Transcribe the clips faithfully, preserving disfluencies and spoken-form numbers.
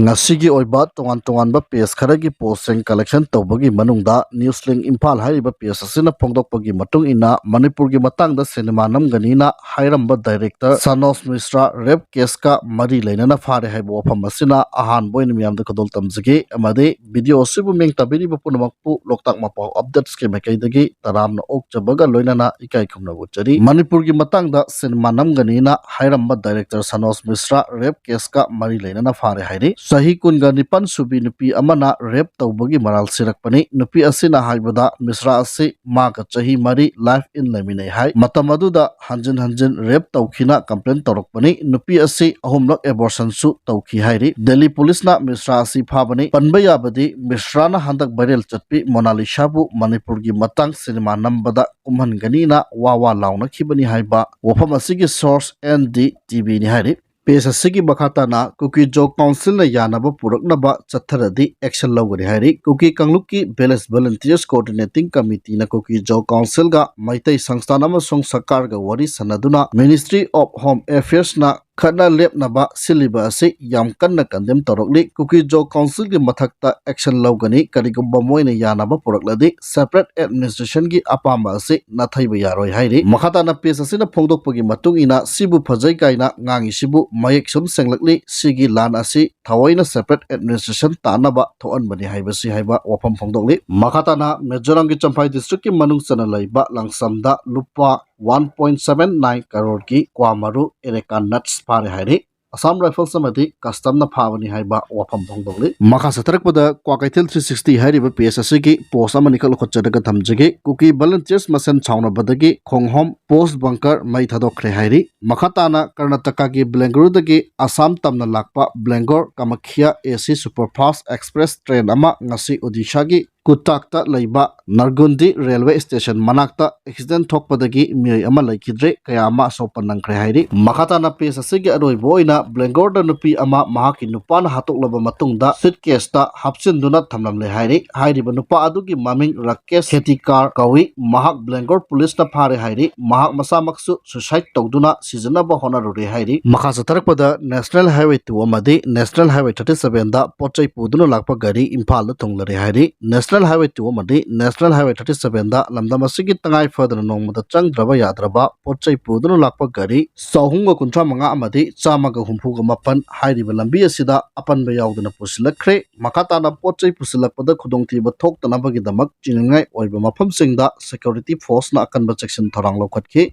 ꯉꯁꯤꯒꯤ ꯑꯣꯏꯕ ꯇꯣꯉꯥꯟ ꯇꯣꯉꯥꯟꯕ ꯄꯦꯖ ꯈꯔꯒꯤ ꯄꯣꯁꯁꯤꯡ ꯀꯂꯦꯛꯁꯟ ꯇꯧꯕꯒꯤ ꯃꯅꯨꯡꯗ ꯅ꯭ꯌꯨꯁ ꯂꯤꯡ ꯏꯝꯐꯥꯜ ꯍꯥꯏꯔꯤꯕ ꯄꯦꯖ ꯑꯁꯤꯅ ꯐꯣꯡꯗꯣꯛꯄꯒꯤ ꯃꯇꯨꯡ ꯏꯟꯅ ꯃꯅꯤꯄꯨꯔꯒꯤ ꯃꯇꯥꯡꯗ ꯁꯤꯅꯦꯃꯥ ꯅꯝꯒꯅꯤꯅ ꯍꯥꯏꯔꯝꯕ ꯗꯥꯏꯔꯦꯛꯇꯔ ꯁꯅꯣꯖ ꯃꯤꯁ꯭ꯔꯥ ꯔꯦꯞ ꯀꯦꯁꯀ ꯃꯔꯤ ꯂꯩꯅꯅ ꯐꯥꯔꯦ ꯍꯥꯏꯕ ꯋꯥꯐꯝ ꯑꯁꯤꯅ ꯑꯍꯥꯟꯕ ꯑꯣꯏꯅ ꯃꯤꯌꯥꯝꯗ ꯈꯨꯗꯣꯜ ꯇꯝꯖꯒꯦ꯫ ꯑꯃꯗꯤ ꯚꯤꯗꯤꯑꯣ ꯑꯁꯤꯕꯨ ꯃꯤꯡ ꯇꯥꯕꯤꯔꯤꯕ ꯄꯨꯝꯅꯃꯛꯄꯨ ꯂꯣꯛꯇꯥꯛ ꯃꯄꯥꯎ ꯑꯞꯗꯦꯠꯁꯀꯤ ꯃꯥꯏꯀꯩꯗꯒꯤ ꯇꯔꯥꯝꯅ ꯑꯣꯛꯆꯕꯒ ꯂꯣꯏꯅꯅ ꯏꯀꯥꯏ ꯈꯨꯝꯅꯕ ꯎꯠꯆꯔꯤ꯫ ꯃꯅꯤꯄꯨꯔꯒꯤ ꯃꯇꯥꯡꯗ ꯁꯤꯅꯦꯃꯥ ꯅꯝꯒꯅꯤꯅ ꯍꯥꯏꯔꯝꯕ ꯗꯥꯏꯔꯦꯛꯇꯔ ꯁꯅꯣꯖ ꯃꯤꯁ꯭ꯔꯥ ꯔꯦꯞ ꯀꯦꯁꯀ ꯃꯔꯤ ꯂꯩꯅꯅ ꯐꯥꯔꯦ ꯍꯥꯏꯔꯤ꯫ ꯆꯍꯤ ꯀꯨꯟꯒ ꯅꯤꯄꯥꯟ ꯁꯨꯕꯤ ꯅꯨꯄꯤ ꯑꯃꯅ ꯔꯦꯞ ꯇꯧꯕꯒꯤ ꯃꯔꯥꯜ ꯁꯤꯔꯛꯄꯅꯤ꯫ ꯅꯨꯄꯤ ꯑꯁꯤꯅ ꯍꯥꯏꯕꯗ ꯃꯤꯁ꯭ꯔꯥ ꯑꯁꯤ ꯃꯥꯒ ꯆꯍꯤ ꯃꯔꯤ ꯂꯥꯏꯐ ꯏꯟ ꯂꯩꯃꯤꯟꯅꯩ ꯍꯥꯏ꯫ ꯃꯇꯝ ꯑꯗꯨꯗ ꯍꯟꯖꯤꯟ ꯍꯟꯖꯤꯟ ꯔꯦꯞ ꯇꯧꯈꯤꯅ ꯀꯝꯄ꯭ꯂꯦꯟ ꯇꯧꯔꯛꯄꯅꯤ꯫ ꯅꯨꯄꯤ ꯑꯁꯤ ꯑꯍꯨꯝꯂꯛ ꯑꯦꯕꯣꯔꯁꯟꯁꯨ ꯇꯧꯈꯤ ꯍꯥꯏꯔꯤ꯫ ꯗꯦꯜꯂꯤ ꯄꯨꯂꯤꯁꯅ ꯃꯤꯁ꯭ꯔꯥ ꯑꯁꯤ ꯐꯥꯕꯅꯤ꯫ ꯄꯟꯕ ꯌꯥꯕꯗꯤ ꯃꯤꯁ꯭ꯔꯥꯅ ꯍꯟꯗꯛ ꯚꯥꯏꯔꯦꯜ ꯆꯠꯄꯤ ꯃꯣꯅꯥꯂꯤꯁꯥꯕꯨ ꯃꯅꯤꯄꯨꯔꯒꯤ ꯃꯇꯥꯡ ꯁꯤꯅꯦꯃꯥ ꯅꯝꯕꯗ ꯀꯨꯝꯍꯟꯒꯅꯤꯅ ꯋꯥ ꯋꯥ ꯂꯥꯎꯅꯈꯤꯕꯅꯤ ꯍꯥꯏꯕ ꯋꯥꯐꯝ ꯑꯁꯤꯒꯤ ꯁꯣꯔꯁ ꯑꯦꯟ ꯗꯤ ꯇꯤ ꯚꯤꯅꯤ ꯍꯥꯏꯔꯤ꯫ ꯄꯦꯖ ꯑꯁꯤꯒꯤ ꯃꯈꯥ ꯇꯥꯅ ꯀꯨꯀꯤ ꯖꯣ ꯀꯥꯎꯟꯁꯤꯜꯅ ꯌꯥꯅꯕ ꯄꯨꯔꯛꯅꯕ ꯆꯠꯊꯔꯗꯤ ꯑꯦꯛꯁꯟ ꯂꯧꯒꯅꯤ ꯍꯥꯏꯔꯤ꯫ ꯀꯨꯀꯤ ꯀꯥꯡꯂꯨꯞꯀꯤ ꯚꯤꯂꯦꯖ ꯚꯣꯂꯨꯟꯇꯤꯌꯔꯁ ꯀꯣꯑꯣꯔꯗꯤꯅꯦꯇꯤꯡ ꯀꯃꯤꯇꯤꯅ ꯀꯨꯀꯤ ꯖꯣ ꯀꯥꯎꯟꯁꯤꯜꯒ ꯃꯩꯇꯩ ꯁꯪꯁꯊꯥꯟ ꯑꯃꯁꯨꯡ ꯁꯔꯀꯥꯔꯒ ꯋꯥꯔꯤ ꯁꯥꯟꯅꯗꯨꯅ Ministry of Home Affairsꯅ ꯈꯠꯅ ꯂꯦꯞꯅꯕ ꯁꯤꯜꯂꯤꯕ ꯑꯁꯤ ꯌꯥꯝ ꯀꯟꯅ ꯀꯟꯗꯦꯝ ꯇꯧꯔꯛꯂꯤ꯫ ꯀꯨꯀꯤ ꯖꯣ ꯀꯥꯎꯟꯁꯤꯜꯒꯤ ꯃꯊꯛꯇ ꯑꯦꯛꯁꯟ ꯂꯧꯒꯅꯤ꯫ ꯀꯔꯤꯒꯨꯝꯕ ꯃꯣꯏꯅ ꯌꯥꯅꯕ ꯄꯨꯔꯛꯂꯗꯤ ꯁꯦꯄꯔꯦꯠ ꯑꯦꯗꯃꯤꯅꯤꯁꯇ꯭ꯔꯦꯁꯟꯒꯤ ꯑꯄꯥꯝꯕ ꯑꯁꯤ ꯅꯥꯊꯩꯕ ꯌꯥꯔꯣꯏ ꯍꯥꯏꯔꯤ꯫ ꯃꯈꯥ ꯇꯥꯅ ꯄꯦꯖ ꯑꯁꯤꯅ ꯐꯣꯡꯗꯣꯛꯄꯒꯤ ꯃꯇꯨꯡ ꯏꯟꯅ ꯁꯤꯕꯨ ꯐꯖꯩ ꯀꯥꯏꯅ ꯉꯥꯡꯉꯤꯁꯤꯕꯨ ꯃꯌꯦꯛ ꯁꯨꯝ ꯁꯦꯡꯂꯛꯂꯤ꯫ ꯁꯤꯒꯤ ꯂꯥꯟ ꯑꯁꯤ ꯊꯑꯣꯏꯅ ꯁꯦꯄꯔꯦꯠ ꯑꯦꯗꯃꯤꯅꯤꯁꯇ꯭ꯔꯦꯁꯟ ꯇꯥꯅꯕ ꯊꯣꯛꯍꯟꯕꯅꯤ ꯍꯥꯏꯕꯁꯤ ꯍꯥꯏꯕ ꯋꯥꯐꯝ ꯐꯣꯡꯗꯣꯛꯂꯤ꯫ ꯃꯈꯥ ꯇꯥꯅ ꯃꯤꯖꯣꯔꯥꯝꯒꯤ ꯆꯝꯐꯥꯏ ꯗꯤꯁꯇ꯭ꯔꯤꯛꯀꯤ ꯃꯅꯨꯡ ꯆꯟꯅ ꯂꯩꯕ ꯂꯪꯁꯝꯗ ꯂꯨꯄꯥ ꯋꯥꯟ ꯄꯣꯏꯟ ꯁꯚꯦꯟ ꯅꯥꯏꯟ ꯀꯔꯣꯔꯒꯤ ꯀ꯭ꯋꯥ ꯃꯔꯨ ꯑꯦꯔꯦꯀꯥ ꯅꯠꯁ ꯐꯥꯔꯦ ꯍꯥꯏꯔꯤ꯫ ꯑꯁꯥꯝ ꯔꯥꯏꯐꯜꯁ ꯑꯃꯗꯤ ꯀꯁꯇꯝꯅ ꯐꯥꯕꯅꯤ ꯍꯥꯏꯕ ꯋꯥꯐꯝ ꯐꯣꯡꯗꯣꯛꯂꯤ꯫ ꯃꯈꯥ ꯆꯠꯊꯔꯛꯄꯗ ꯀ꯭ꯋꯥꯀꯩꯊꯦꯜ ꯊ꯭ꯔꯤ ꯁꯤꯛꯁꯇꯤ ꯍꯥꯏꯔꯤꯕ ꯄꯦꯖ ꯑꯁꯤꯒꯤ ꯄꯣꯁ ꯑꯃꯅꯤꯈꯛ ꯂꯧꯈꯠꯆꯔꯒ ꯊꯝꯖꯒꯦ꯫ ꯀꯨꯀꯤ ꯚꯣꯂꯨꯟꯇꯤꯌꯔꯁ ꯃꯁꯦꯟ ꯁꯥꯎꯅꯕꯗꯒꯤ ꯈꯣꯡꯍꯣꯝ ꯄꯣꯁ ꯕꯪꯀꯔ ꯃꯩ ꯊꯥꯗꯣꯛꯈ꯭ꯔꯦ ꯍꯥꯏꯔꯤ꯫ ꯃꯈꯥ ꯇꯥꯅ ꯀꯔꯅꯥꯇꯀꯥꯒꯤ ꯕꯦꯡꯒꯂꯨꯔꯨꯗꯒꯤ ꯑꯁꯥꯝ ꯇꯝꯅ ꯂꯥꯛꯄ ꯕꯦꯡꯒ꯭ꯂꯣꯔ ꯀꯥꯃꯈ꯭ꯌꯥ ꯑꯦ ꯁꯤ ꯁꯨꯄꯔꯐꯥꯁꯠ ꯑꯦꯛꯁꯄ꯭ꯔꯦꯁ ꯇ꯭ꯔꯦꯟ ꯑꯃ ꯉꯁꯤ ꯑꯣꯗꯤꯁꯥꯒꯤ ꯀꯨꯇꯥꯛꯇ ꯂꯩꯕ ꯅꯔꯒꯨꯟꯗꯤ ꯔꯦꯜꯋꯦ ꯁ꯭ꯇꯦꯁꯟ ꯃꯅꯥꯛꯇ ꯑꯦꯛꯁꯤꯗꯦꯟ ꯊꯣꯛꯄꯗꯒꯤ ꯃꯤꯑꯣꯏ ꯑꯃ ꯂꯩꯈꯤꯗ꯭ꯔꯦ, ꯀꯌꯥ ꯑꯃ ꯑꯁꯣꯛꯄ ꯅꯪꯈ꯭ꯔꯦ ꯍꯥꯏꯔꯤ꯫ ꯃꯈꯥ ꯇꯥꯅ ꯄꯦꯖ ꯑꯁꯤꯒꯤ ꯑꯔꯣꯏꯕ ꯑꯣꯏꯅ ꯕ꯭ꯂꯦꯡꯒꯣꯔꯗ ꯅꯨꯄꯤ ꯑꯃ ꯃꯍꯥꯛꯀꯤ ꯅꯨꯄꯥꯅ ꯍꯥꯠꯇꯣꯛꯂꯕ ꯃꯇꯨꯡꯗ ꯁꯨꯠꯀꯦꯁꯇ ꯍꯥꯞꯆꯤꯟꯗꯨꯅ ꯊꯝꯂꯝꯂꯦ ꯍꯥꯏꯔꯤ꯫ ꯍꯥꯏꯔꯤꯕ ꯅꯨꯄꯥ ꯑꯗꯨꯒꯤ ꯃꯃꯤꯡ ꯔꯥꯀꯦꯁ ꯈꯦꯇꯤꯀꯥꯔ ꯀꯧꯏ꯫ ꯃꯍꯥꯛ ꯕ꯭ꯂꯦꯡꯒꯣꯔ ꯄꯨꯂꯤꯁꯅ ꯐꯥꯔꯦ ꯍꯥꯏꯔꯤ꯫ ꯃꯍꯥꯛ ꯃꯁꯥꯃꯛꯁꯨ ꯁꯨꯁꯥꯏꯗ ꯇꯧꯗꯨꯅ ꯁꯤꯖꯤꯟꯅꯕ ꯍꯣꯠꯅꯔꯨꯔꯦ ꯍꯥꯏꯔꯤ꯫ ꯃꯈꯥ ꯆꯠꯊꯔꯛꯄꯗ ꯅꯦꯁꯅꯦꯜ ꯍꯥꯏꯋꯦ ꯇꯨ ꯑꯃꯗꯤ ꯅꯦꯁꯅꯦꯜ ꯍꯥꯏꯋꯦ ꯊꯥꯔꯇꯤ ꯁꯚꯦꯟꯗ ꯄꯣꯠ ꯆꯩ ꯄꯨꯗꯨꯅ ꯂꯥꯛꯄ ꯒꯥꯔꯤ ꯏꯝꯐꯥꯜꯗ ꯊꯨꯡꯂꯔꯦ ꯍꯥꯏꯔꯤ꯫ ꯅꯦꯁꯅꯦꯜ ꯍꯥꯏꯋꯦ ꯇꯨ ꯑꯃꯗꯤ ꯅꯦꯁꯅꯦꯜ ꯍꯥꯏꯋꯦ ꯊꯥꯔꯇꯤ ꯁꯚꯦꯟꯗ ꯂꯝꯗꯝ ꯑꯁꯤꯒꯤ ꯇꯉꯥꯏ ꯐꯗꯅ ꯅꯣꯡꯃꯗ ꯆꯪꯗ꯭ꯔꯕ ꯌꯥꯗ꯭ꯔꯕ ꯄꯣꯠ ꯆꯩ ꯄꯨꯗꯨꯅ ꯂꯥꯛꯄ ꯒꯥꯔꯤ ꯆꯍꯨꯝꯒ ꯀꯨꯟꯊ꯭ꯔꯥ ꯃꯉꯥ ꯑꯃꯗꯤ ꯆꯥꯝꯃꯒ ꯍꯨꯝꯐꯨꯒ ꯃꯥꯄꯟ ꯍꯥꯏꯔꯤꯕ ꯂꯝꯕꯤ ꯑꯁꯤꯗ ꯑꯄꯟꯕ ꯌꯥꯎꯗꯅ ꯄꯨꯁꯤꯜꯂꯛꯈ꯭ꯔꯦ꯫ ꯃꯈꯥ ꯇꯥꯅ ꯄꯣꯠ ꯆꯩ ꯄꯨꯁꯤꯜꯂꯛꯄꯗ ꯈꯨꯗꯣꯡꯊꯤꯕ ꯊꯣꯛꯇꯅꯕꯒꯤꯗꯃꯛ ꯆꯤꯡꯅꯤꯡꯉꯥꯏ ꯑꯣꯏꯕ ꯃꯐꯝꯁꯤꯡꯗ ꯁꯦꯀ꯭ꯌꯨꯔꯤꯇꯤ ꯐꯣꯔꯁꯅ ꯑꯀꯟꯕ ꯆꯦꯛꯁꯤꯟ ꯊꯧꯔꯥꯡ ꯂꯧꯈꯠꯈꯤ꯫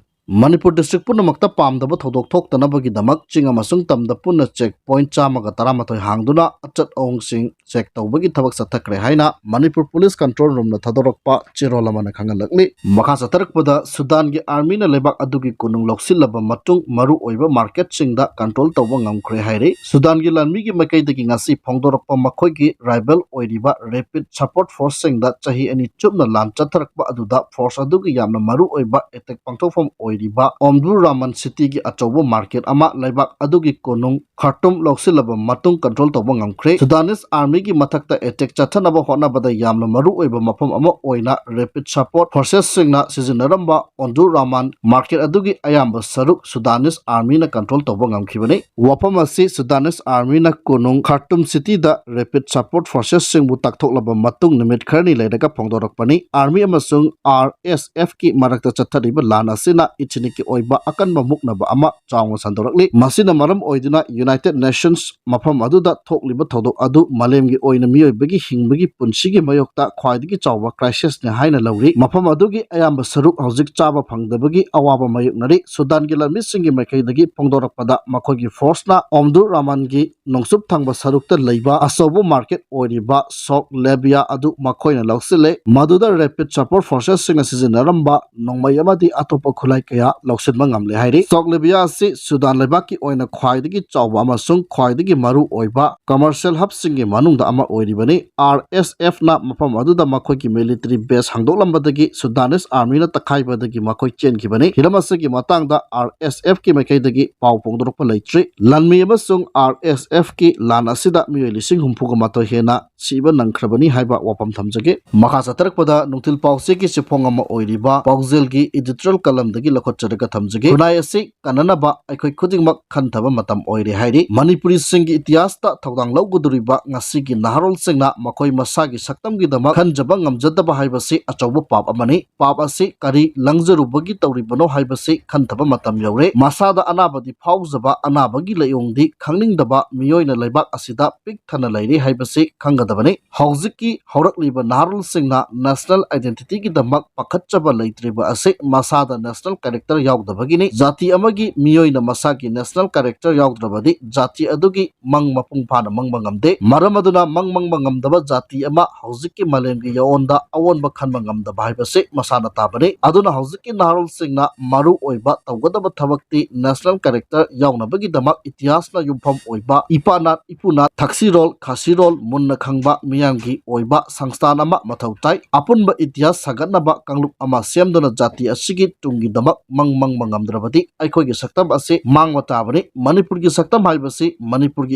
ꯃꯅꯤꯄꯨꯔ ꯗꯤꯁꯇ꯭ꯔꯤꯛ ꯄꯨꯝꯅꯃꯛꯇ ꯄꯥꯝꯗꯕ ꯊꯧꯗꯣꯛ ꯊꯣꯛꯇꯅꯕꯒꯤꯗꯃꯛ ꯆꯤꯡ ꯑꯃꯁꯨꯡ ꯇꯝꯗ ꯄꯨꯟꯅ ꯆꯦꯛ ꯄꯣꯏꯟꯠ ꯆꯥꯝꯃꯒ ꯇꯔꯥꯃꯥꯊꯣꯏ ꯍꯥꯡꯗꯨꯅ ꯑꯆꯠ ꯑꯋꯣꯡꯁꯤꯡ ꯆꯦꯛ ꯇꯧꯕꯒꯤ ꯊꯕꯛ ꯆꯠꯊꯈ꯭ꯔꯦ ꯍꯥꯏꯅ ꯃꯅꯤꯄꯨꯔ ꯄꯨꯂꯤꯁ ꯀꯟꯇ꯭ꯔꯣꯜ ꯔꯨꯝꯅ ꯊꯥꯗꯣꯔꯛꯄ ꯆꯦꯔꯣꯜ ꯑꯃꯅ ꯈꯪꯍꯜꯂꯛꯂꯤ꯫ ꯃꯈꯥ ꯆꯠꯊꯔꯛꯄꯗ ꯁꯨꯗꯥꯟꯒꯤ ꯑꯥꯔꯃꯤꯅ ꯂꯩꯕꯥꯛ ꯑꯗꯨꯒꯤ ꯀꯣꯅꯨꯡ ꯂꯧꯁꯤꯜꯂꯕ ꯃꯇꯨꯡ ꯃꯔꯨ ꯑꯣꯏꯕ ꯃꯥꯔꯀꯦꯠꯁꯤꯡꯗ ꯀꯟꯇ꯭ꯔꯣꯜ ꯇꯧꯕ ꯉꯝꯈ꯭ꯔꯦ ꯍꯥꯏꯔꯤ꯫ ꯁꯨꯗꯥꯟꯒꯤ ꯂꯥꯟꯃꯤꯒꯤ ꯃꯥꯏꯀꯩꯗꯒꯤ ꯉꯁꯤ ꯐꯣꯡꯗꯣꯔꯛꯄ ꯃꯈꯣꯏꯒꯤ ꯔꯥꯏꯕꯦꯜ ꯑꯣꯏꯔꯤꯕ ꯔꯦꯄꯤꯗ ꯁꯄꯣꯔꯠ ꯐꯣꯔꯁꯁꯤꯡꯗ ꯆꯍꯤ ꯑꯅꯤ ꯆꯨꯞꯅ ꯂꯥꯟ ꯆꯠꯊꯔꯛꯄ ꯑꯗꯨꯗ ꯐꯣꯔꯁ ꯑꯗꯨꯒꯤ ꯌꯥꯝꯅ ꯃꯔꯨ ꯑꯣꯏꯕ ꯑꯦꯇꯦꯛ ꯄꯥꯡꯊꯣꯛꯐꯝ ꯑꯣꯏꯔꯤꯕ ꯑꯣꯝꯗꯨꯔ ꯔꯥꯃꯟ ꯁꯤꯇꯤꯒꯤ ꯑꯆꯧꯕ ꯃꯥꯔꯀꯦꯠ ꯑꯃ ꯂꯩꯕꯥꯛ ꯑꯗꯨꯒꯤ ꯀꯣꯅꯨꯡ ꯈꯥꯔꯇꯨꯝ ꯂꯧꯁꯤꯜꯂꯕ ꯃꯇꯨꯡ ꯀꯟꯇ꯭ꯔꯣꯜ ꯇꯧꯕ ꯉꯝꯈ꯭ꯔꯦ꯫ ꯁꯨꯗꯥꯅꯤꯁ ꯑꯥꯔꯃꯤꯒꯤ ꯃꯊꯛꯇ ꯑꯦꯇꯦꯛ ꯆꯠꯊꯅꯕ ꯍꯣꯠꯅꯕꯗ ꯌꯥꯝꯅ ꯃꯔꯨ ꯑꯣꯏꯕ ꯃꯐꯝ ꯑꯃ ꯑꯣꯏꯅ ꯔꯦꯄꯤꯗ ꯁꯄꯣꯔꯠ ꯐꯣꯔꯁꯦꯁꯁꯤꯡꯅ ꯁꯤꯖꯤꯟꯅꯔꯝꯕ ꯑꯣꯟꯗꯨꯔ ꯔꯥꯃꯥꯟ ꯃꯥꯔꯀꯦꯠ ꯑꯗꯨꯒꯤ ꯑꯌꯥꯝꯕ ꯁꯔꯨꯛ ꯁꯨꯗꯥꯅꯤꯁ ꯑꯥꯔꯃꯤꯅ ꯀꯟꯇ꯭ꯔꯣꯜ ꯇꯧꯕ ꯉꯝꯈꯤꯕꯅꯤ꯫ ꯋꯥꯐꯝ ꯑꯁꯤ ꯁꯨꯗꯥꯅꯤꯁ ꯑꯥꯔꯃꯤꯅ ꯀꯣꯅꯨꯡ ꯈꯥꯔꯇꯨꯝ ꯁꯤꯇꯤꯗ ꯔꯦꯄꯤꯗ ꯁꯄꯣꯔꯠ ꯐꯣꯔꯁꯦꯁꯁꯤꯡꯕꯨ ꯇꯥꯛꯊꯣꯛꯂꯕ ꯃꯇꯨꯡ ꯅꯨꯃꯤꯠ ꯈꯔꯅꯤ ꯂꯩꯔꯒ ꯐꯣꯡꯗꯣꯔꯛꯄꯅꯤ꯫ ꯑꯥꯔꯃꯤ ꯑꯃꯁꯨꯡ ꯑꯥꯔ ꯑꯦꯁ ꯑꯦꯐꯀꯤ ꯃꯔꯛꯇ ꯆꯠꯊꯔꯤꯕ ꯂꯥꯟ ꯑꯁꯤꯅ ꯏꯊꯤꯅꯤꯛꯀꯤ ꯑꯣꯏꯕ ꯑꯀꯟꯕ ꯃꯨꯛꯅꯕ ꯑꯃ ꯆꯥꯎꯅ ꯁꯟꯗꯣꯔꯛꯂꯤ꯫ ꯃꯁꯤꯅ ꯃꯔꯝ ꯑꯣꯏꯗꯨꯅ ꯌꯨꯅꯥꯏꯇꯦꯗ ꯅꯦꯁꯟꯁ ꯃꯐꯝ ꯑꯗꯨꯗ ꯊꯣꯛꯂꯤꯕ ꯊꯧꯗꯣꯛ ꯑꯗꯨ ꯃꯥꯂꯦꯝꯒꯤ ꯑꯣꯏꯅ ꯃꯤꯑꯣꯏꯕꯒꯤ ꯍꯤꯡꯕꯒꯤ ꯄꯨꯟꯁꯤꯒꯤ ꯃꯥꯌꯣꯛꯇ ꯈ꯭ꯋꯥꯏꯗꯒꯤ ꯆꯥꯎꯕ ꯀ꯭ꯔꯥꯏꯁꯤꯁꯅꯤ ꯍꯥꯏꯅ ꯂꯧꯔꯤ꯫ ꯃꯐꯝ ꯑꯗꯨꯒꯤ ꯑꯌꯥꯝꯕ ꯁꯔꯨꯛ ꯍꯧꯖꯤꯛ ꯆꯥꯕ ꯐꯪꯗꯕꯒꯤ ꯑꯋꯥꯕ ꯃꯥꯌꯣꯛꯅꯔꯤ꯫ ꯁꯨꯗꯥꯟꯒꯤ ꯂꯥꯟꯃꯤꯁꯤꯡꯒꯤ ꯃꯥꯏꯀꯩꯗꯒꯤ ꯐꯣꯡꯗꯣꯔꯛꯄꯗ ꯃꯈꯣꯏꯒꯤ ꯐꯣꯔꯁꯅ ꯑꯣꯝꯗꯨꯔ ꯔꯥꯃꯥꯟꯒꯤ ꯅꯣꯡꯆꯨꯞ ꯊꯪꯕ ꯁꯔꯨꯛꯇ ꯂꯩꯕ ꯑꯆꯧꯕ ꯃꯥꯔꯀꯦꯠ ꯑꯣꯏꯔꯤꯕ ꯁꯣꯛ ꯂꯦꯕꯤꯌꯥ ꯑꯗꯨ ꯃꯈꯣꯏꯅ ꯂꯧꯁꯤꯜꯂꯦ꯫ ꯃꯗꯨꯗ ꯔꯦꯄꯤꯗ ꯁꯄꯣꯔꯠ ꯐꯣꯔꯁꯦꯁꯁꯤꯡꯅ ꯁꯤꯖꯤꯟꯅꯔꯝꯕ ꯅꯣꯡꯃꯩ ꯑꯃꯗꯤ ꯑꯇꯣꯞꯄ ꯈꯨꯠꯂꯥꯏ ꯀꯌꯥ ꯂꯧꯁꯤꯟꯕ ꯉꯝꯂꯦ ꯍꯥꯏꯔꯤ꯫ ꯁꯥꯎꯠ ꯂꯤꯕꯤꯌꯥ ꯑꯁꯤ ꯁꯨꯗꯥꯟ ꯂꯩꯕꯥꯛꯀꯤ ꯑꯣꯏꯅ ꯈ꯭ꯋꯥꯏꯗꯒꯤ ꯆꯥꯎꯕ ꯑꯃꯁꯨꯡ ꯈ꯭ꯋꯥꯏꯗꯒꯤ ꯃꯔꯨ ꯑꯣꯏꯕ commercial hubꯁꯤꯡꯒꯤ ꯃꯅꯨꯡꯗ ꯑꯃ ꯑꯣꯏꯔꯤꯕꯅꯤ꯫ RSFꯅ ꯃꯐꯝ ꯑꯗꯨꯗ ꯃꯈꯣꯏꯒꯤ military base ꯍꯥꯡꯗꯣꯛꯂꯝꯕꯗꯒꯤ Sudanese armyꯅ ꯇꯛꯈꯥꯏꯕꯗꯒꯤ ꯃꯈꯣꯏ ꯆꯦꯟꯈꯤꯕꯅꯤ꯫ ꯍꯤꯔꯝ ꯑꯁꯤꯒꯤ ꯃꯇꯥꯡꯗ RSFꯀꯤ ꯃꯥꯏꯀꯩꯗꯒꯤ ꯄꯥꯎ ꯐꯣꯡꯗꯣꯔꯛꯄ ꯂꯩꯇ꯭ꯔꯤ꯫ ꯂꯥꯟꯃꯤ ꯑꯃꯁꯨꯡ RSFꯀꯤ ꯂꯥꯟ ꯑꯁꯤꯗ ꯃꯤꯑꯣꯏ ꯂꯤꯁꯤꯡ ꯍꯨꯝꯐꯨꯒ ꯃꯥꯊꯣꯏ ꯍꯦꯟꯅ ꯁꯤꯕ ꯅꯪꯈ꯭ꯔꯕꯅꯤ ꯍꯥꯏꯕ ꯋꯥꯐꯝ ꯊꯝꯖꯒꯦ꯫ ꯃꯈꯥ ꯆꯠꯊꯔꯛꯄꯗ ꯅꯨꯡꯊꯤꯜ ꯄꯥꯎꯆꯦꯒꯤ ꯆꯦꯐꯣꯡ ꯑꯃ ꯑꯣꯏꯔꯤꯕ ꯄꯥꯎꯖꯦꯜꯒꯤ editorial columnꯗꯒꯤ ꯂꯧꯈꯠꯆꯔꯒ ꯊꯝꯖꯒꯦ꯫ ꯈꯨꯟꯅꯥꯏ ꯑꯁꯤ ꯀꯟꯅꯅꯕ ꯑꯩꯈꯣꯏ ꯈꯨꯗꯤꯡꯃꯛ ꯈꯟꯊꯕ ꯃꯇꯝ ꯑꯣꯏꯔꯦ ꯍꯥꯏꯔꯤ꯫ ꯃꯅꯤꯄꯨꯔꯤꯁꯤꯡꯒꯤ ꯏꯇꯤꯍꯥꯁꯇ ꯊꯧꯗꯥꯡ ꯂꯧꯒꯗꯧꯔꯤꯕ ꯉꯁꯤꯒꯤ ꯅꯍꯥꯔꯣꯜꯁꯤꯡꯅ ꯃꯈꯣꯏ ꯃꯁꯥꯒꯤ ꯁꯛꯇꯝꯒꯤꯗꯃꯛ ꯈꯟꯖꯕ ꯉꯝꯖꯗꯕ ꯍꯥꯏꯕꯁꯤ ꯑꯆꯧꯕ ꯄꯥꯞ ꯑꯃꯅꯤ꯫ ꯄꯥꯞ ꯑꯁꯤ ꯀꯔꯤ ꯂꯪꯖꯔꯨꯕꯒꯤ ꯇꯧꯔꯤꯕꯅꯣ ꯍꯥꯏꯕꯁꯤ ꯈꯟꯊꯕ ꯃꯇꯝ ꯌꯧꯔꯦ꯫ ꯃꯁꯥꯗ ꯑꯅꯥꯕꯗꯤ ꯐꯥꯎꯖꯕ, ꯑꯅꯥꯕꯒꯤ ꯂꯥꯏꯑꯣꯡꯗꯤ ꯈꯪꯅꯤꯡꯗꯕ ꯃꯤꯑꯣꯏꯅ ꯂꯩꯕꯥꯛ ꯑꯁꯤꯗ ꯄꯤꯛ ꯊꯟꯅ ꯂꯩꯔꯤ ꯍꯥꯏꯕꯁꯤ ꯈꯪꯒꯗꯕꯅꯤ꯫ ꯍꯧꯖꯤꯛꯀꯤ ꯍꯧꯔꯛꯂꯤꯕ ꯅꯍꯥꯔꯣꯜꯁꯤꯡꯅ national identityꯒꯤꯗꯃꯛ ꯄꯥꯈꯠꯆꯕ ꯂꯩꯇ꯭ꯔꯤꯕ ꯑꯁꯤ ꯃꯁꯥꯗ national character ꯌꯥꯎꯗꯕꯒꯤꯅꯤ꯫ ꯖꯥꯇꯤ ꯑꯃꯒꯤ ꯃꯤꯑꯣꯏꯅ ꯃꯁꯥꯒꯤ national character ꯌꯥꯎꯗ꯭ꯔꯕꯗꯤ ꯖꯥꯇꯤ ꯑꯗꯨꯒꯤ ꯃꯪ ꯃꯄꯨꯡ ꯐꯥꯅ ꯃꯪꯕ ꯉꯝꯗꯦ꯫ ꯃꯔꯝ ꯑꯗꯨꯅ ꯃꯪ ꯃꯪꯕ ꯉꯝꯗꯕ ꯖꯥꯇꯤ ꯑꯃ ꯍꯧꯖꯤꯛꯀꯤ ꯃꯥꯂꯦꯝꯒꯤ ꯌꯥꯑꯣꯟꯗ ꯑꯑꯣꯟꯕ ꯈꯟꯕ ꯉꯝꯗꯕ ꯍꯥꯏꯕꯁꯤ ꯃꯁꯥꯅ ꯇꯥꯕꯅꯤ꯫ ꯑꯗꯨꯅ ꯍꯧꯖꯤꯛꯀꯤ ꯅꯍꯥꯔꯣꯜꯁꯤꯡꯅ ꯃꯔꯨ ꯑꯣꯏꯕ ꯇꯧꯒꯗꯕ ꯊꯕꯛꯇꯤ national character ꯌꯥꯎꯅꯕꯒꯤꯗꯃꯛ ꯏꯇꯤꯍꯥꯁꯅ ꯌꯨꯝꯐꯝ ꯑꯣꯏꯕ ꯏꯄꯥꯅꯥꯠ, ꯏꯄꯨꯅꯥꯠ, ꯊꯛꯁꯤꯔꯣꯜ, ꯈꯥꯁꯤꯔꯣꯜ ꯃꯨꯟꯅ ꯈꯪꯕ ꯃꯤꯌꯥꯝꯒꯤ ꯑꯣꯏꯕ ꯁꯪꯁꯊꯥꯟ ꯑꯃ ꯃꯊꯧ ꯇꯥꯏ꯫ ꯑꯄꯨꯟꯕ ꯏꯇꯤꯍꯥꯁ ꯁꯥꯒꯠꯅꯕ ꯀꯥꯡꯂꯨꯞ ꯑꯃ ꯁꯦꯝꯗꯨꯅ ꯖꯥꯇꯤ ꯑꯁꯤꯒꯤ ꯇꯨꯡꯒꯤꯗꯃꯛ ꯃꯪ ꯃꯪꯕ ꯉꯝꯗ꯭ꯔꯕꯗꯤ ꯑꯩꯈꯣꯏꯒꯤ ꯁꯛꯇꯝ ꯑꯁꯤ ꯃꯥꯡꯕ ꯇꯥꯕꯅꯤ꯫ ꯃꯅꯤꯄꯨꯔꯒꯤ ꯁꯛꯇꯝ ꯍꯥꯏꯕꯁꯤ ꯃꯅꯤꯄꯨꯔꯒꯤ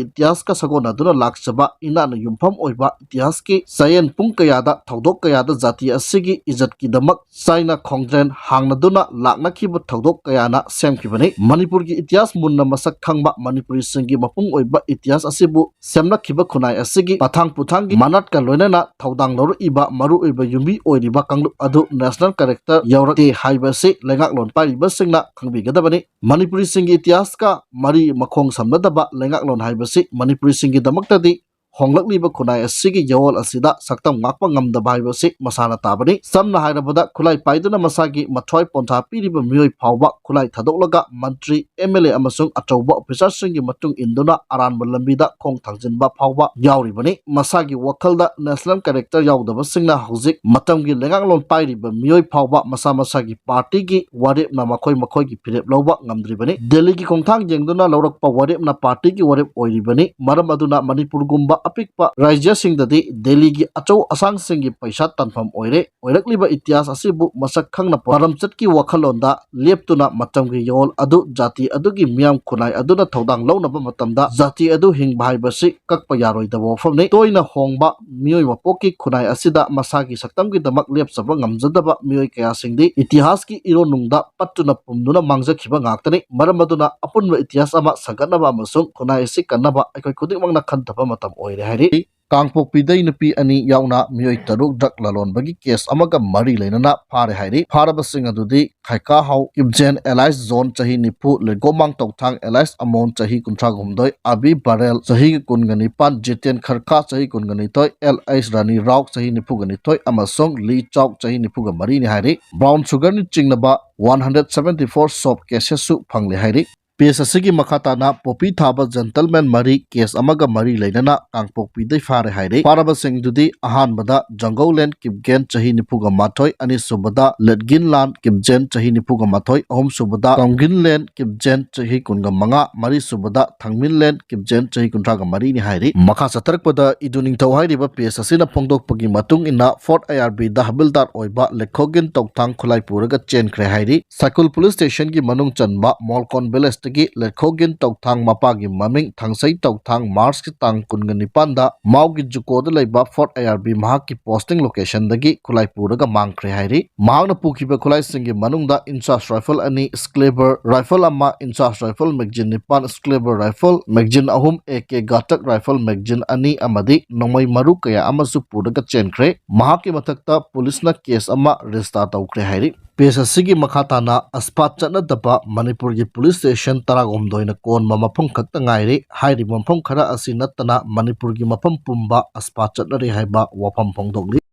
ꯏꯇꯤꯍꯥꯁꯀ ꯁꯥꯒꯣꯟꯅꯗꯨꯅ ꯂꯥꯛꯆꯕ ꯏꯅꯥꯠꯅ ꯌꯨꯝꯐꯝ ꯑꯣꯏꯕ ꯏꯇꯤꯍꯥꯁꯀꯤ ꯆꯌꯦꯟ ꯄꯨꯡ ꯀꯌꯥꯗ, ꯊꯧꯗꯣꯛ ꯀꯌꯥꯗ ꯖꯥꯇꯤ ꯑꯁꯤꯒꯤ ꯏꯖꯠꯀꯤꯗꯃꯛ ꯆꯥꯏꯅ ꯈꯣꯡꯖꯦꯜ ꯍꯥꯡꯅꯗꯨꯅ ꯂꯥꯛꯅꯈꯤꯕ ꯊꯧꯗꯣꯛ ꯀꯌꯥꯅ ꯁꯦꯝꯈꯤꯕꯅꯤ꯫ ꯃꯅꯤꯄꯨꯔꯒꯤ ꯏꯇꯤꯍꯥꯁ ꯃꯨꯟꯅ ꯃꯁꯛ ꯈꯪꯕ ꯃꯅꯤꯄꯨꯔꯤꯁꯤꯡꯒꯤ ꯃꯄꯨꯡ ꯑꯣꯏꯕ ꯏꯇꯤꯍꯥꯁ ꯑꯁꯤꯕꯨ ꯁꯦꯝꯂꯛꯈꯤꯕ ꯈꯨꯟꯅꯥꯏ ꯑꯁꯤꯒꯤ ꯃꯊꯥꯡ ꯄꯨꯊꯥꯡꯒꯤ ꯃꯅꯥꯠꯀ ꯂꯣꯏꯅꯅ ꯊꯧꯗꯥꯡ ꯂꯧꯔꯛꯏꯕ ꯃꯔꯨꯑꯣꯏꯕ ꯌꯨꯝꯕꯤ ꯑꯣꯏꯔꯤꯕ ꯀꯥꯡꯂꯨꯞ ꯑꯗꯨ national character ꯌꯧꯔꯛꯇꯦ ꯍꯥꯏꯕꯁꯤ ꯂꯩꯉꯥꯛꯂꯣꯟ ꯄꯥꯏꯔꯤꯕꯁꯤꯡꯅ ꯈꯪꯕꯤꯒꯗꯕꯅꯤ꯫ ꯃꯅꯤꯄꯨꯔꯤꯁꯤꯡꯒꯤ ꯏꯇꯤꯍꯥꯁꯀ ꯃꯔꯤ ꯃꯈꯣꯡ ꯁꯝꯅꯗꯕ ꯂꯩꯉꯥꯛꯂꯣꯟ ꯍꯥꯏꯕꯁꯤ ꯃꯅꯤꯄꯨꯔꯤꯁꯤꯡꯒꯤꯗꯃꯛꯇꯗꯤ ꯍꯣꯡꯂꯛꯂꯤꯕ ꯈꯨꯟꯅꯥꯏ ꯑꯁꯤꯒꯤ ꯌꯥꯑꯣꯜ ꯑꯁꯤꯗ ꯁꯛꯇꯝ ꯉꯥꯛꯄ ꯉꯝꯗꯕ ꯍꯥꯏꯕꯁꯤ ꯃꯁꯥꯅ ꯇꯥꯕꯅꯤ꯫ ꯁꯝꯅ ꯍꯥꯏꯔꯕꯗ, ꯈꯨꯠꯂꯥꯏ ꯄꯥꯏꯗꯨꯅ ꯃꯁꯥꯒꯤ ꯃꯊ꯭ꯋꯥꯏ ꯄꯣꯟꯊꯥ ꯄꯤꯔꯤꯕ ꯃꯤꯑꯣꯏ ꯐꯥꯎꯕ ꯈꯨꯠꯂꯥꯏ ꯊꯥꯗꯣꯛꯂꯒ ꯃꯟꯇ꯭ꯔꯤ, ꯑꯦꯝ ꯑꯦꯜ ꯑꯦ ꯑꯃꯁꯨꯡ ꯑꯆꯧꯕ ꯑꯣꯐꯤꯁꯥꯔꯁꯤꯡꯒꯤ ꯃꯇꯨꯡ ꯏꯟꯗꯨꯅ ꯑꯔꯥꯟꯕ ꯂꯝꯕꯤꯗ ꯈꯣꯡ ꯊꯥꯡꯖꯤꯟꯕ ꯐꯥꯎꯕ ꯌꯥꯎꯔꯤꯕꯅꯤ꯫ ꯃꯁꯥꯒꯤ ꯋꯥꯈꯜꯗ national character ꯌꯥꯎꯗꯕꯁꯤꯡꯅ ꯍꯧꯖꯤꯛ ꯃꯇꯝꯒꯤ ꯂꯩꯉꯥꯛꯂꯣꯟ ꯄꯥꯏꯔꯤꯕ ꯃꯤꯑꯣꯏ ꯐꯥꯎꯕ ꯃꯁꯥ ꯃꯁꯥꯒꯤ ꯄꯥꯔꯇꯤꯒꯤ ꯋꯥꯔꯦꯞꯅ ꯃꯈꯣꯏ ꯃꯈꯣꯏꯒꯤ ꯐꯤꯔꯦꯞ ꯂꯧꯕ ꯉꯝꯗ꯭ꯔꯤꯕꯅꯤ꯫ ꯗꯦꯜꯂꯤꯒꯤ ꯈꯣꯡꯊꯥꯡ ꯌꯦꯡꯗꯨꯅ ꯂꯧꯔꯛꯄ ꯋꯥꯔꯦꯞꯅ ꯄꯥꯔꯇꯤꯒꯤ ꯋꯥꯔꯦꯞ ꯑꯣꯏꯔꯤꯕꯅꯤ꯫ ꯃꯔꯝ ꯑꯗꯨꯅ ꯃꯅꯤꯄꯨꯔꯒꯨꯝꯕ ꯑꯄꯤꯛꯄ ꯔꯥꯖ꯭ꯌꯁꯤꯡꯗꯗꯤ ꯗꯦꯜꯂꯤꯒꯤ ꯑꯆꯧ ꯑꯁꯥꯡꯁꯤꯡꯒꯤ ꯄꯩꯁꯥ ꯇꯥꯟꯐꯝ ꯑꯣꯏꯔꯦ꯫ ꯑꯣꯏꯔꯛꯂꯤꯕ ꯏꯇꯤꯍꯥꯁ ꯑꯁꯤꯕꯨ ꯃꯁꯛ ꯈꯪꯅ ꯄꯥꯔꯝꯆꯠꯀꯤ ꯋꯥꯈꯜꯂꯣꯟꯗ ꯂꯦꯞꯇꯨꯅ ꯃꯇꯝꯒꯤ ꯌꯥꯑꯣꯜ ꯑꯗꯨ ꯖꯥꯇꯤ ꯑꯗꯨꯒꯤ ꯃꯤꯌꯥꯝ ꯈꯨꯟꯅꯥꯏ ꯑꯗꯨꯅ ꯊꯧꯗꯥꯡ ꯂꯧꯅꯕ ꯃꯇꯝꯗ ꯖꯥꯇꯤ ꯑꯗꯨ ꯍꯤꯡꯕ ꯍꯥꯏꯕꯁꯤ ꯀꯛꯄ ꯌꯥꯔꯣꯏꯗꯕ ꯋꯥꯐꯝꯅꯤ꯫ ꯇꯣꯏꯅ ꯍꯣꯡꯕ ꯃꯤꯑꯣꯏ ꯃꯄꯣꯛꯀꯤ ꯈꯨꯟꯅꯥꯏ ꯑꯁꯤꯗ ꯃꯁꯥꯒꯤ ꯁꯛꯇꯝꯒꯤꯗꯃꯛ ꯂꯦꯞꯆꯕ ꯉꯝꯖꯗꯕ ꯃꯤꯑꯣꯏ ꯀꯌꯥꯁꯤꯡꯗꯤ ꯏꯇꯤꯍꯥꯁꯀꯤ ꯏꯔꯣꯟꯅꯨꯡꯗ ꯄꯠꯇꯨꯅ ꯄꯨꯝꯗꯨꯅ ꯃꯥꯡꯖꯈꯤꯕ ꯉꯥꯛꯇꯅꯤ꯫ ꯃꯔꯝ ꯑꯗꯨꯅ ꯑꯄꯨꯟꯕ ꯏꯇꯤꯍꯥꯁ ꯑꯃ ꯁꯥꯒꯠꯅꯕ ꯑꯃꯁꯨꯡ ꯈꯨꯟꯅꯥꯏ ꯑꯁꯤ ꯀꯟꯅꯕ ꯑꯩꯈꯣꯏ ꯈꯨꯗꯤꯡꯃꯛꯅ ꯈꯟꯊꯕ ꯃꯇꯝ ꯑꯣꯏꯔꯦ ꯍꯥꯏꯔꯤ꯫ ꯀꯥꯡꯄꯣꯛꯄꯤꯗꯩ ꯅꯨꯄꯤ ꯑꯅꯤ ꯌꯥꯎꯅ ꯃꯤꯑꯣꯏ ꯇꯔꯨꯛ drug ꯂꯂꯣꯟꯕꯒꯤ case ꯑꯃꯒ ꯃꯔꯤ ꯂꯩꯅꯅ ꯐꯥꯔꯦ ꯍꯥꯏꯔꯤ꯫ ꯐꯥꯔꯕꯁꯤꯡ ꯑꯗꯨꯗꯤ ꯈꯥꯏꯀꯥꯍꯥꯎ ꯀꯤꯞꯖꯦꯟ alias ꯖꯣꯟ ꯆꯍꯤ ꯅꯤꯐꯨ, ꯂꯩꯒꯣꯃꯥꯡ ꯇꯧꯊꯥꯡ alias ꯑꯃꯣꯟ ꯆꯍꯤ ꯀꯨꯟꯊ꯭ꯔꯥ ꯍꯨꯝꯗꯣꯏ, ꯑꯕꯤ ꯕꯔꯦꯜ ꯆꯍꯤ ꯀꯨꯟꯒ ꯅꯤꯄꯥꯟ, ꯖꯤꯇꯦꯟ ꯈꯔꯈꯥ ꯆꯍꯤ ꯀꯨꯟꯒ ꯅꯤꯊꯣꯏ, ꯑꯦꯜ ꯑꯩꯆ ꯔꯥꯅꯤ ꯔꯥꯎ ꯆꯍꯤ ꯅꯤꯐꯨꯒ ꯅꯤꯊꯣꯏ ꯑꯃꯁꯨꯡ ꯂꯤ ꯆꯥꯎ ꯆꯍꯤ ꯅꯤꯐꯨꯒ ꯃꯔꯤꯅꯤ ꯍꯥꯏꯔꯤ꯫ Brown sugar ꯅ ꯆꯤꯡꯅꯕ one hundred seventy four soap cases ꯁꯨ ꯐꯪꯂꯦ ꯍꯥꯏꯔꯤ꯫ Page ꯑꯁꯤꯒꯤ ꯃꯈꯥ ꯇꯥꯅ ꯄꯣꯄꯤ ꯊꯥꯕ gentleman ꯃꯔꯤ case ꯑꯃꯒ ꯃꯔꯤ ꯂꯩꯅꯅ ꯀꯥꯡꯄꯣꯛꯄꯤꯗꯩ ꯐꯥꯔꯦ ꯍꯥꯏꯔꯤ꯫ ꯐꯥꯔꯕꯁꯤꯡꯗꯨꯗꯤ ꯑꯍꯥꯟꯕꯗ ꯖꯪꯒꯧꯂꯦꯟ ꯀꯤꯞꯒꯦꯟ ꯆꯍꯤ ꯅꯤꯐꯨꯒ ꯃꯥꯊꯣꯏ, ꯑꯅꯤꯁꯨꯕꯗ ꯂꯦꯠꯒꯤꯟꯂꯥꯟ ꯀꯤꯞꯖꯦꯟ ꯆꯍꯤ ꯅꯤꯐꯨꯒ ꯃꯥꯊꯣꯏ, ꯑꯍꯨꯝꯁꯨꯕꯗ ꯀꯥꯎꯒꯤꯟꯂꯦꯟ ꯀꯤꯞꯖꯦꯟ ꯆꯍꯤ ꯀꯨꯟꯒ ꯃꯉꯥ, ꯃꯔꯤꯁꯨꯕꯗ ꯊꯥꯡꯃꯤꯟꯂꯦꯟ ꯀꯤꯞꯖꯦꯟ ꯆꯍꯤ ꯀꯨꯟꯊ꯭ꯔꯥꯒ ꯃꯔꯤꯅꯤ ꯍꯥꯏꯔꯤ꯫ ꯃꯈꯥ ꯆꯠꯊꯔꯛꯄꯗ ꯏꯗꯨ ꯅꯤꯡꯊꯧ ꯍꯥꯏꯔꯤꯕ page ꯑꯁꯤꯅ ꯐꯣꯡꯗꯣꯛꯄꯒꯤ ꯃꯇꯨꯡ ꯏꯟꯅ Fourth I R B ꯗ ꯍꯕꯤꯜꯗꯥꯔ ꯑꯣꯏꯕ ꯂꯦꯈꯣꯒꯤꯟ ꯇꯧꯊꯥꯡ ꯈꯨꯠꯂꯥꯏ ꯄꯨꯔꯒ ꯆꯦꯟꯈ꯭ꯔꯦ ꯍꯥꯏꯔꯤ꯫ ꯁꯥꯏꯀꯨꯜ police station ꯒꯤ ꯃꯅꯨꯡ ꯆꯟꯕ ꯃꯣꯜꯀꯣꯟ village ꯇꯒꯤ ꯂꯦꯈꯣꯒꯤꯟ ꯇꯧꯊꯥꯡ, ꯃꯄꯥꯒꯤ ꯃꯃꯤꯡ ꯊꯥꯡꯁꯩ ꯇꯧꯊꯥꯡ, March ꯀꯤ ꯇꯥꯡ ꯀꯨꯟꯒ ꯅꯤꯄꯥꯟꯗ ꯃꯥꯎꯒꯤ ꯖꯨꯀꯣꯗ ꯂꯩꯕ Fourth I R B ꯃꯍꯥꯛꯀꯤ posting location ꯗꯒꯤ ꯈꯨꯠꯂꯥꯏ ꯄꯨꯔꯒ ꯃꯥꯡꯈ꯭ꯔꯦ ꯍꯥꯏꯔꯤ꯫ ꯃꯍꯥꯛꯅ ꯄꯨꯈꯤꯕ ꯈꯨꯠꯂꯥꯏꯁꯤꯡꯒꯤ ꯃꯅꯨꯡꯗ INSAS rifle ꯑꯅꯤ, Excalibur rifle ꯑꯃ, INSAS rifle magazine ꯅꯤꯄꯥꯟ, Excalibur rifle magazine ꯑꯍꯨꯝ, A K ꯒꯥꯇꯛ rifle magazine ꯑꯅꯤ ꯑꯃꯗꯤ ꯅꯣꯡꯃꯩ ꯃꯔꯨ ꯀꯌꯥ ꯑꯃꯁꯨ ꯄꯨꯔꯒ ꯆꯦꯟꯈ꯭ꯔꯦ꯫ ꯃꯍꯥꯛꯀꯤ ꯃꯊꯛꯇ police ꯅ case ꯑꯃ register ꯇꯧꯈ꯭ꯔꯦ ꯍꯥꯏꯔꯤ꯫ ꯄꯦꯖ ꯑꯁꯤꯒꯤ ꯃꯈꯥ ꯇꯥꯅ ꯑꯁꯄꯥ ꯆꯠꯅꯗꯕ ꯃꯅꯤꯄꯨꯔꯒꯤ ꯄꯨꯂꯤꯁ ꯁ꯭ꯇꯦꯁꯟ ꯇꯔꯥꯍꯨꯝꯗꯣꯏꯅ ꯀꯣꯟꯕ ꯃꯐꯝ ꯈꯛꯇ ꯉꯥꯏꯔꯦ꯫ ꯍꯥꯏꯔꯤꯕ ꯃꯐꯝ ꯈꯔ ꯑꯁꯤ ꯅꯠꯇꯅ ꯃꯅꯤꯄꯨꯔꯒꯤ ꯃꯐꯝ ꯄꯨꯝꯕ ꯑꯁꯄꯥ ꯆꯠꯅꯔꯦ ꯍꯥꯏꯕ ꯋꯥꯐꯝ ꯐꯣꯡꯗꯣꯛꯂꯤ꯫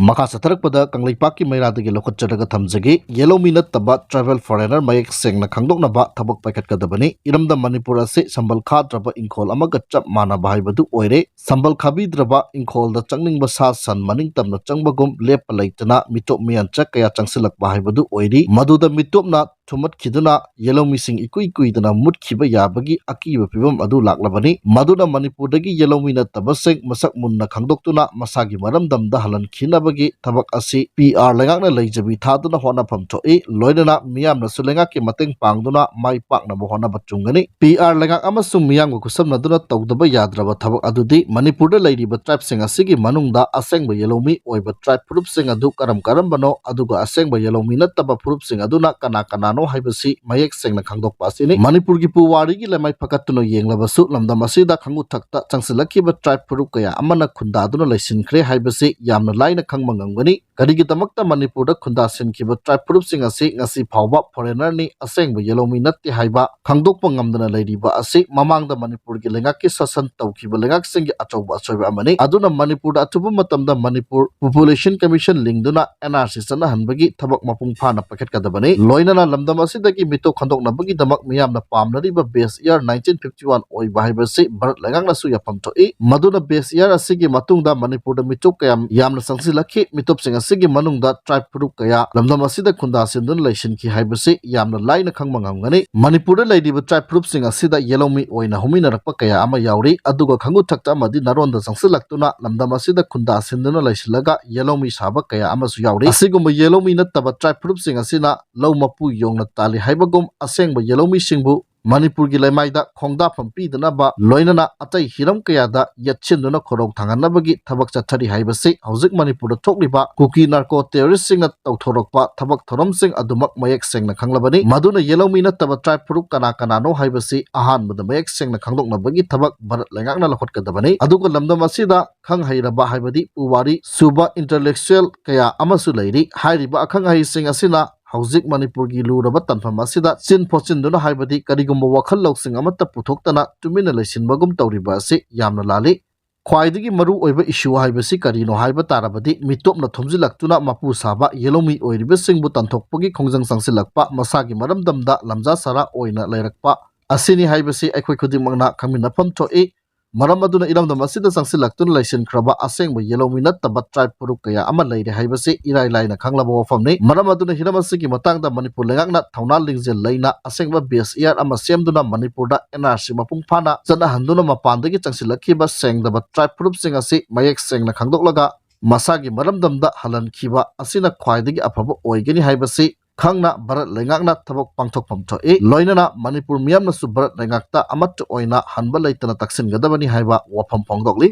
ꯃꯈꯥ ꯆꯠꯊꯔꯛꯄꯗ ꯀꯪꯂꯩꯄꯥꯛꯀꯤ ꯃꯩꯔꯥꯗꯒꯤ ꯂꯧꯈꯠꯆꯔꯒ ꯊꯝꯖꯒꯦ꯫ ꯌꯦꯜꯍꯧꯃꯤ ꯅꯠꯇꯕ tribal foreigner ꯃꯌꯦꯛ ꯁꯦꯡꯅ ꯈꯪꯗꯣꯛꯅꯕ ꯊꯕꯛ ꯄꯥꯏꯈꯠꯀꯗꯕꯅꯤ꯫ ꯏꯔꯝꯗꯝ ꯃꯅꯤꯄꯨꯔ ꯑꯁꯤ ꯁꯝꯕꯜ ꯈꯥꯗ꯭ꯔꯕ ꯏꯪꯈꯣꯜ ꯑꯃꯒ ꯆꯞ ꯃꯥꯟꯅꯕ ꯍꯥꯏꯕꯗꯨ ꯑꯣꯏꯔꯦ꯫ ꯁꯝꯕꯜ ꯈꯥꯕꯤꯗ꯭ꯔꯕ ꯏꯪꯈꯣꯜꯗ ꯆꯪꯅꯤꯡꯕ ꯁꯥ ꯁꯟ ꯃꯅꯤꯡ ꯇꯝꯅ ꯆꯪꯕꯒꯨꯝ ꯂꯦꯞꯄ ꯂꯩꯇꯅ ꯃꯤꯇꯣꯞ ꯃꯤꯌꯥꯟꯆꯥ ꯀꯌꯥ ꯆꯪꯁꯤꯜꯂꯛꯄ ꯍꯥꯏꯕꯗꯨ ꯑꯣꯏꯔꯤ꯫ ꯃꯗꯨꯗ ꯃꯤꯇꯣꯞꯅ ꯊꯨꯝꯃꯠꯈꯤꯗꯨꯅ ꯌꯦꯜꯍꯧꯃꯤꯁꯤꯡ ꯏꯀꯨꯏ ꯀꯨꯏꯗꯅ ꯃꯨꯠꯈꯤꯕ ꯌꯥꯕꯒꯤ ꯑꯀꯤꯕ ꯐꯤꯕꯝ ꯑꯗꯨ ꯂꯥꯛꯂꯕꯅꯤ꯫ ꯃꯗꯨꯅ ꯃꯅꯤꯄꯨꯔꯗꯒꯤ ꯌꯦꯜꯍꯧꯃꯤ ꯅꯠꯇꯕꯁꯤꯡ ꯃꯁꯛ ꯃꯨꯟꯅ ꯈꯪꯗꯣꯛꯇꯨꯅ ꯃꯁꯥꯒꯤ ꯃꯔꯝꯗꯝꯗ ꯍꯜꯍꯟꯈꯤꯅꯕꯒꯤ ꯊꯕꯛ ꯑꯁꯤ ꯄꯤ ꯑꯥꯔ ꯂꯩꯉꯥꯛꯅ ꯂꯩꯖꯕꯤ ꯊꯥꯗꯨꯅ ꯍꯣꯠꯅꯐꯝ ꯊꯣꯛꯏ꯫ ꯂꯣꯏꯅꯅ ꯃꯤꯌꯥꯝꯅꯁꯨ ꯂꯩꯉꯥꯛꯀꯤ ꯃꯇꯦꯡ ꯄꯥꯡꯗꯨꯅ ꯃꯥꯏ ꯄꯥꯛꯅꯕ ꯍꯣꯠꯅꯕ ꯆꯨꯝꯒꯅꯤ꯫ ꯄꯤ ꯑꯥꯔ ꯂꯩꯉꯥꯛ ꯑꯃꯁꯨꯡ ꯃꯤꯌꯥꯝꯒ ꯈꯨꯠꯁꯝꯅꯗꯨꯅ ꯇꯧꯗꯕ ꯌꯥꯗ꯭ꯔꯕ ꯊꯕꯛ ꯑꯗꯨꯗꯤ ꯃꯅꯤꯄꯨꯔꯗ ꯂꯩꯔꯤꯕ tribeꯁꯤꯡ ꯑꯁꯤꯒꯤ ꯃꯅꯨꯡꯗ ꯑꯁꯦꯡꯕ ꯌꯦꯜꯍꯧꯃꯤ ꯑꯣꯏꯕ tribe ꯐꯨꯔꯨꯞꯁꯤꯡ ꯑꯗꯨ ꯀꯔꯝ ꯀꯔꯝꯕꯅꯣ, ꯑꯗꯨꯒ ꯑꯁꯦꯡꯕ ꯌꯦꯜꯍꯧꯃꯤ ꯅꯠꯇꯕ ꯐꯨꯔꯨꯞꯁꯤꯡ ꯑꯗꯨꯅ ꯀꯅꯥ ꯀꯅꯥꯅꯣ ꯍꯥꯏꯕꯁꯤ ꯃꯌꯦꯛ ꯁꯦꯡꯅ ꯈꯪꯗꯣꯛꯄ ꯑꯁꯤꯅꯤ꯫ ꯃꯅꯤꯄꯨꯔꯒꯤ ꯄꯨꯋꯥꯔꯤꯒꯤ ꯂꯩꯃꯥꯏ ꯐꯒꯠꯇꯨꯅ ꯌꯦꯡꯂꯕꯁꯨ ꯂꯝꯗꯝ ꯑꯁꯤꯗ ꯈꯪꯉꯨ ꯊꯛꯇ ꯆꯪꯁꯤꯜꯂꯛꯈꯤꯕ tribe ꯐꯨꯔꯨꯞ ꯀꯌꯥ ꯑꯃꯅ ꯈꯨꯟꯗꯥꯗꯨꯅ ꯂꯩꯁꯤꯟꯈ꯭ꯔꯦ ꯍꯥꯏꯕꯁꯤ ꯌꯥꯝꯅ ꯂꯥꯏꯅ ꯈꯪꯕ ꯉꯝꯒꯅꯤ꯫ ꯀꯔꯤꯒꯤꯗꯃꯛꯇ ꯃꯅꯤꯄꯨꯔꯗ ꯈꯨꯟꯗꯥꯁꯤꯟꯈꯤꯕ tribe ꯐꯨꯔꯨꯞꯁꯤꯡ ꯑꯁꯤ ꯉꯁꯤ ꯐꯥꯎꯕ foreignerꯅꯤ, ꯑꯁꯦꯡꯕ ꯌꯦꯜꯍꯧꯃꯤ ꯅꯠꯇꯦ ꯍꯥꯏꯕ ꯈꯪꯗꯣꯛꯄ ꯉꯝꯗꯅ ꯂꯩꯔꯤꯕ ꯑꯁꯤ ꯃꯃꯥꯡꯗ ꯃꯅꯤꯄꯨꯔꯒꯤ ꯂꯩꯉꯥꯛꯀꯤ ꯁꯥꯁꯟ ꯇꯧꯈꯤꯕ ꯂꯩꯉꯥꯛꯁꯤꯡꯒꯤ ꯑꯆꯧꯕ ꯑꯁꯣꯏꯕ ꯑꯃꯅꯤ꯫ ꯑꯗꯨꯅ ꯃꯅꯤꯄꯨꯔꯗ ꯑꯊꯨꯕ ꯃꯇꯝꯗ Manipur Population Commission ꯂꯤꯡꯗꯨꯅ N R C ꯆꯠꯅꯍꯟꯕꯒꯤ ꯊꯕꯛ ꯃꯄꯨꯡ ꯐꯥꯅ ꯄꯥꯏꯈꯠꯀꯗꯕꯅꯤ꯫ ꯂꯣꯏꯅꯅ ꯂꯝꯗꯝ ꯑꯁꯤꯗꯒꯤ ꯃꯤꯇꯣꯞ ꯈꯟꯗꯣꯛꯅꯕꯒꯤꯗꯃꯛ ꯃꯤꯌꯥꯝꯅ ꯄꯥꯝꯅꯔꯤꯕ base year nineteen fifty one ꯑꯣꯏꯕ ꯍꯥꯏꯕꯁꯤ ꯚꯥꯔꯠ ꯂꯩꯉꯥꯛꯅꯁꯨ ꯌꯥꯐꯝ ꯊꯣꯛꯏ꯫ ꯃꯗꯨꯅ base year ꯑꯁꯤꯒꯤ ꯃꯇꯨꯡꯗ ꯃꯅꯤꯄꯨꯔꯗ ꯃꯤꯇꯣꯞ ꯀꯌꯥ ꯌꯥꯝꯅ ꯆꯪꯁꯤꯜꯂꯛꯈꯤ꯫ ꯃꯤꯇꯣꯞꯁꯤꯡ ꯑꯁꯤꯒꯤ ꯃꯅꯨꯡꯗ tribe ꯐꯨꯔꯨꯞ ꯀꯌꯥ ꯂꯝꯗꯝ ꯑꯁꯤꯗ ꯈꯨꯟꯗꯥꯁꯤꯟꯗꯨꯅ ꯂꯩꯁꯤꯟꯈꯤ ꯍꯥꯏꯕꯁꯤ ꯌꯥꯝꯅ ꯂꯥꯏꯅ ꯈꯪꯕ ꯉꯝꯒꯅꯤ꯫ ꯃꯅꯤꯄꯨꯔꯗ ꯂꯩꯔꯤꯕ tribe ꯐꯨꯔꯨꯞꯁꯤꯡ ꯑꯁꯤꯗ ꯌꯦꯜꯍꯧꯃꯤ ꯑꯣꯏꯅ ꯍꯧꯃꯤꯟꯅꯔꯛꯄ ꯀꯌꯥ ꯑꯃ ꯌꯥꯎꯔꯤ꯫ ꯑꯗꯨꯒ ꯈꯪꯉꯨ ꯊꯛꯇ ꯑꯃꯗꯤ ꯅꯥꯔꯣꯟꯗ ꯆꯪꯁꯤꯜꯂꯛꯇꯨꯅ ꯂꯝꯗꯝ ꯑꯁꯤꯗ ꯈꯨꯟꯗꯥꯁꯤꯟꯗꯨꯅ ꯂꯩꯁꯤꯜꯂꯒ ꯌꯦꯜꯍꯧꯃꯤ ꯁꯥꯕ ꯀꯌꯥ ꯑꯃꯁꯨ ꯌꯥꯎꯔꯤ꯫ ꯑꯁꯤꯒꯨꯝꯕ ꯌꯦꯜꯍꯧꯃꯤ ꯅꯠꯇꯕ tribe ꯐꯨꯔꯨꯞꯁꯤꯡ ꯑꯁꯤꯅ ꯂꯧ ꯃꯄꯨ ꯌꯣꯡꯅ ꯇꯥꯜꯂꯤ ꯍꯥꯏꯕꯒꯨꯝ ꯑꯁꯦꯡꯕ ꯌꯦꯜꯍꯧꯃꯤꯁꯤꯡꯕꯨ ꯃꯅꯤꯄꯨꯔꯒꯤ ꯂꯩꯃꯥꯏꯗ ꯈꯣꯡꯗꯥꯐꯝ ꯄꯤꯗꯅꯕ, ꯂꯣꯏꯅꯅ ꯑꯇꯩ ꯍꯤꯔꯝ ꯀꯌꯥꯗ ꯌꯦꯠꯁꯤꯟꯗꯨꯅ ꯈꯣꯏꯔꯧ ꯊꯥꯡꯍꯟꯅꯕꯒꯤ ꯊꯕꯛ ꯆꯠꯊꯔꯤ ꯍꯥꯏꯕꯁꯤ ꯍꯧꯖꯤꯛ ꯃꯅꯤꯄꯨꯔꯗ ꯊꯣꯛꯂꯤꯕ ꯀꯨꯀꯤ ꯅꯥꯔꯀꯣ ꯇꯦꯔꯣꯔꯤꯁꯁꯤꯡꯅ ꯇꯧꯊꯣꯔꯛꯄ ꯊꯕꯛ ꯊꯧꯔꯝꯁꯤꯡ ꯑꯗꯨꯃꯛ ꯃꯌꯦꯛ ꯁꯦꯡꯅ ꯈꯪꯂꯕꯅꯤ꯫ ꯃꯗꯨꯅ ꯌꯦꯜꯍꯧꯃꯤ ꯅꯠꯇꯕ ꯇ꯭ꯔꯥꯏꯕ ꯐꯨꯔꯨꯞ ꯀꯅꯥ ꯀꯅꯥꯅꯣ ꯍꯥꯏꯕꯁꯤ ꯑꯍꯥꯟꯕꯗ ꯃꯌꯦꯛ ꯁꯦꯡꯅ ꯈꯪꯗꯣꯛꯅꯕꯒꯤ ꯊꯕꯛ ꯚꯥꯔꯠ ꯂꯩꯉꯥꯛꯅ ꯂꯧꯈꯠꯀꯗꯕꯅꯤ꯫ ꯑꯗꯨꯒ ꯂꯝꯗꯝ ꯑꯁꯤꯗ ꯈꯪ ꯍꯩꯔꯕ ꯍꯥꯏꯕꯗꯤ ꯄꯨꯋꯥꯔꯤ ꯁꯨꯕ intellectual ꯀꯌꯥ ꯑꯃꯁꯨ ꯂꯩꯔꯤ꯫ ꯍꯥꯏꯔꯤꯕ ꯑꯈꯪ ꯑꯍꯩꯁꯤꯡ ꯑꯁꯤꯅ ꯍꯧꯖꯤꯛ ꯃꯅꯤꯄꯨꯔꯒꯤ ꯂꯨꯔꯕ ꯇꯥꯟꯐꯝ ꯑꯁꯤꯗ ꯆꯤꯟ ꯐꯣꯠꯆꯤꯟꯗꯨꯅ ꯍꯥꯏꯕꯗꯤ ꯀꯔꯤꯒꯨꯝꯕ ꯋꯥꯈꯜ ꯂꯧꯁꯤꯡ ꯑꯃꯠꯇ ꯄꯨꯊꯣꯛꯇꯅ ꯇꯨꯃꯤꯟꯅ ꯂꯩꯁꯤꯟꯕꯒꯨꯝ ꯇꯧꯔꯤꯕ ꯑꯁꯤ ꯌꯥꯝꯅ ꯂꯥꯜꯂꯤ꯫ ꯈ꯭ꯋꯥꯏꯗꯒꯤ ꯃꯔꯨ ꯑꯣꯏꯕ issue ꯍꯥꯏꯕꯁꯤ ꯀꯔꯤꯅꯣ ꯍꯥꯏꯕ ꯇꯥꯔꯕꯗꯤ, ꯃꯤꯇꯣꯞꯅ ꯊꯨꯝꯖꯤꯜꯂꯛꯇꯨꯅ ꯃꯄꯨ ꯁꯥꯕ ꯌꯦꯜꯍꯧꯃꯤ ꯑꯣꯏꯔꯤꯕꯁꯤꯡꯕꯨ ꯇꯥꯟꯊꯣꯛꯄꯒꯤ ꯈꯣꯡꯖꯪ ꯆꯪꯁꯤꯜꯂꯛꯄ, ꯃꯁꯥꯒꯤ ꯃꯔꯝꯗꯝꯗ ꯂꯝꯖꯥ ꯁꯥꯔꯥ ꯑꯣꯏꯅ ꯂꯩꯔꯛꯄ ꯑꯁꯤꯅꯤ ꯍꯥꯏꯕꯁꯤ ꯑꯩꯈꯣꯏ ꯈꯨꯗꯤꯡꯃꯛꯅ ꯈꯪꯃꯤꯟꯅꯐꯝ ꯊꯣꯛꯏ꯫ ꯃꯔꯝ ꯑꯗꯨꯅ ꯏꯔꯝꯗꯝ ꯑꯁꯤꯗ ꯆꯪꯁꯤꯜꯂꯛꯇꯨꯅ ꯂꯩꯁꯤꯟꯈ꯭ꯔꯕ ꯑꯁꯦꯡꯕ ꯌꯦꯜꯍꯧꯃꯤ ꯅꯠꯇꯕ ꯇ꯭ꯔꯥꯏꯕ ꯐꯨꯔꯨꯞ ꯀꯌꯥ ꯑꯃ ꯂꯩꯔꯦ ꯍꯥꯏꯕꯁꯤ ꯏꯔꯥꯏ ꯂꯥꯏꯅ ꯈꯪꯂꯕ ꯋꯥꯐꯝꯅꯤ꯫ ꯃꯔꯝ ꯑꯗꯨꯅ ꯍꯤꯔꯝ ꯑꯁꯤꯒꯤ ꯃꯇꯥꯡꯗ ꯃꯅꯤꯄꯨꯔ ꯂꯩꯉꯥꯛꯅ ꯊꯧꯅꯥ ꯂꯤꯡꯖꯦꯜ ꯂꯩꯅ ꯑꯁꯦꯡꯕ base year ꯑꯃ ꯁꯦꯝꯗꯨꯅ ꯃꯅꯤꯄꯨꯔꯗ N R C ꯃꯄꯨꯡ ꯐꯥꯅ ꯆꯠꯅꯍꯟꯗꯨꯅ ꯃꯄꯥꯟꯗꯒꯤ ꯆꯪꯁꯤꯜꯂꯛꯈꯤꯕ ꯁꯦꯡꯗꯕ ꯇ꯭ꯔꯥꯏꯕ ꯐꯨꯔꯨꯞꯁꯤꯡ ꯑꯁꯤ ꯃꯌꯦꯛ ꯁꯦꯡꯅ ꯈꯪꯗꯣꯛꯂꯒ ꯃꯁꯥꯒꯤ ꯃꯔꯝꯗꯝꯗ ꯍꯜꯍꯟꯈꯤꯕ ꯑꯁꯤꯅ ꯈ꯭ꯋꯥꯏꯗꯒꯤ ꯑꯐꯕ ꯑꯣꯏꯒꯅꯤ ꯍꯥꯏꯕꯁꯤ ꯈꯪꯅ ꯚꯥꯔꯠ ꯂꯩꯉꯥꯛꯅ ꯊꯕꯛ ꯄꯥꯡꯊꯣꯛꯐꯝ ꯊꯣꯛꯏ꯫ ꯂꯣꯏꯅꯅ ꯃꯅꯤꯄꯨꯔ ꯃꯤꯌꯥꯝꯅꯁꯨ ꯚꯥꯔꯠ ꯂꯩꯉꯥꯛꯇ ꯑꯃꯠꯇ ꯑꯣꯏꯅ ꯍꯟꯕ ꯂꯩꯇꯅ ꯇꯛꯁꯤꯟꯒꯗꯕꯅꯤ ꯍꯥꯏꯕ ꯋꯥꯐꯝ ꯐꯣꯡꯗꯣꯛꯂꯤ꯫